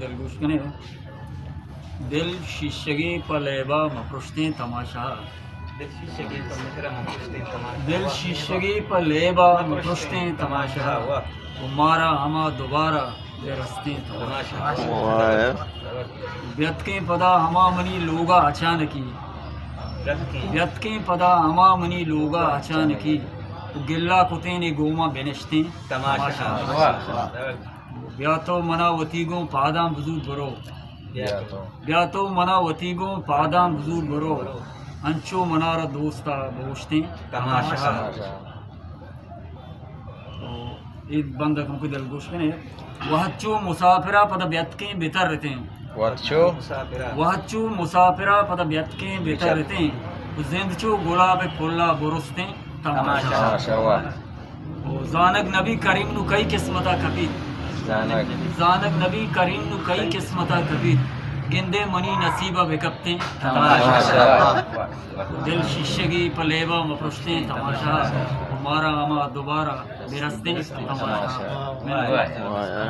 دل گوش کنے۔ دل شیشگیں پہ لیبا مپرشتیں تماشا۔ دل شیشگیں پہ لیبا مپرشتیں تماشا۔ و مارا ہما دوبارہ برستیں تماشا۔ واہ۔ بیتکیں پدا ہما منی لوگا اچانکی۔ بیتکیں پدا ہما منی لوگا اچانکی۔ و گلہ کتیں گوما بنشتیں تماشا۔ واہ۔ بیا تو منا وتی گوں پاداں بزور برو۔ بیا تو۔ بیا تو منا وتی گوں پاداں بزور برو۔ انچو منارا دوستا بوشتیں تماشا۔ تماشا۔ تو اے بند کن کہ دل گوش کنے۔ وہد چو مسافرا پدا بیتکیں بترتیں۔ وہد چو۔ وہد چو مسافرا پدا بیتکیں بترتیں۔ زند چو گلاب پلا برستیں تماشا۔ تماشا، واہ۔ زانگ نبی کریم نو کئی قسمتا کپیت۔ زانگ۔ زانگ نبی کریم نو کئی قسمتا کپیت۔ گندے منی نصیبا بکپتیں تماشا۔ تماشا۔ دل شیشگی پہ لیبا مپرشتیں تماشا۔ مارا ہما دوبارہ برستیں تماشا۔ واہ۔